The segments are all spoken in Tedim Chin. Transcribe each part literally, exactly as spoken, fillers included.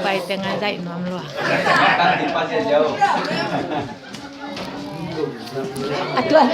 Pai teng a zaih nuam lua. A tuan.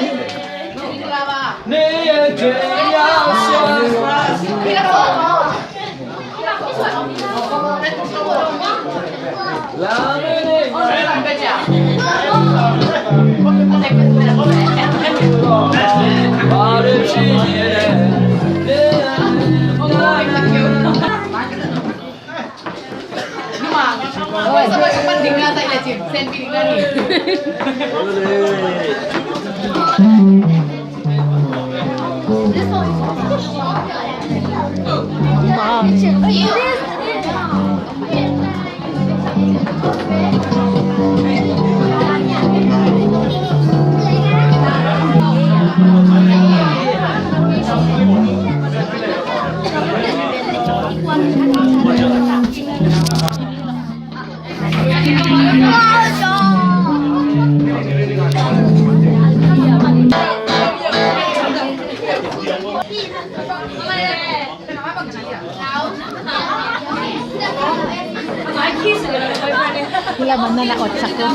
Hula mana na otsak ko.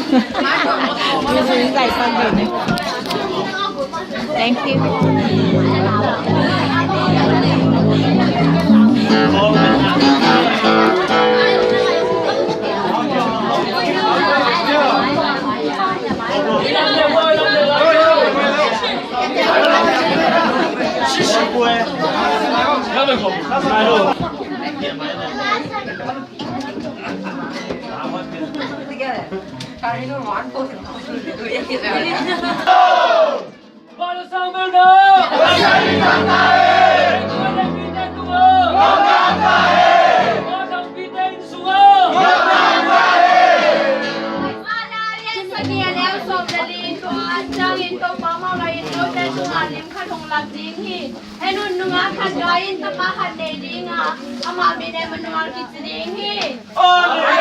Thank you. Hih hun nungak khat gai in tapa khat nei ding a, amah min Emmanuel kici ding hi. Amen.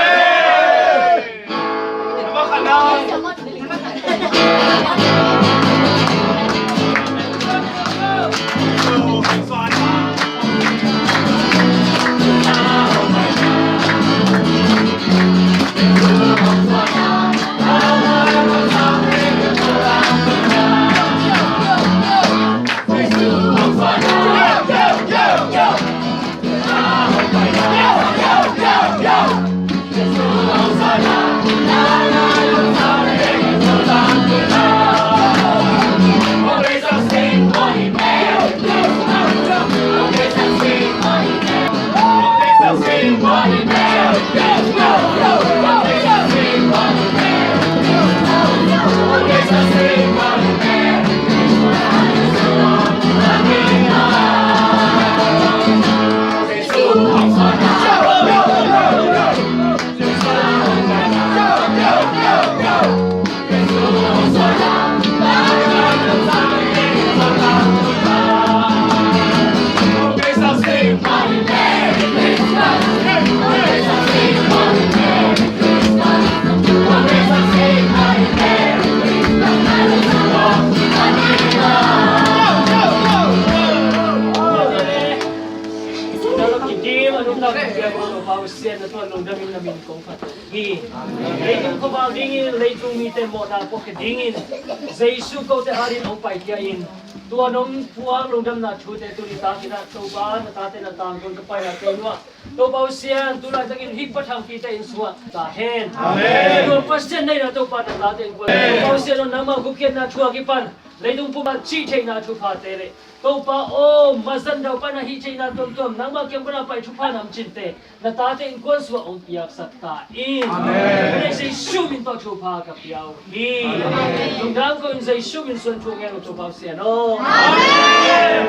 Kiding a nuntak kong piak uh Topa Pasian, na tungah lungdam in na min kong phat uh hi. Leitung khuavak dingin leitung mite mawhna puakhia dingin Jesu kote hatin hong paikhia in, tua nong puak lungdamna thute tuni takin ah Topa na tate na tangkon ka paina teng uh ah Topa Pasian, tu laitakin hih pathangpite in suah ta hen. Amen. Tua Pasian neihna Topa na tate in kuan. Topa Pasian aw, nangmah gupkhiatna thu a kipan leitung pumah cih theihna thuphate le Topa aw, mazan dau pana hih theihna tuamtuam nangmah kiang pana pai thupha namcinte na tate in kuansuah hong piaksak ta in. Amen. Jesu min tawh thupha ka pia uh hi. Amen. Lungdam ko in Jesu min suang thu ngen uh Topa Pasian aw. Amen.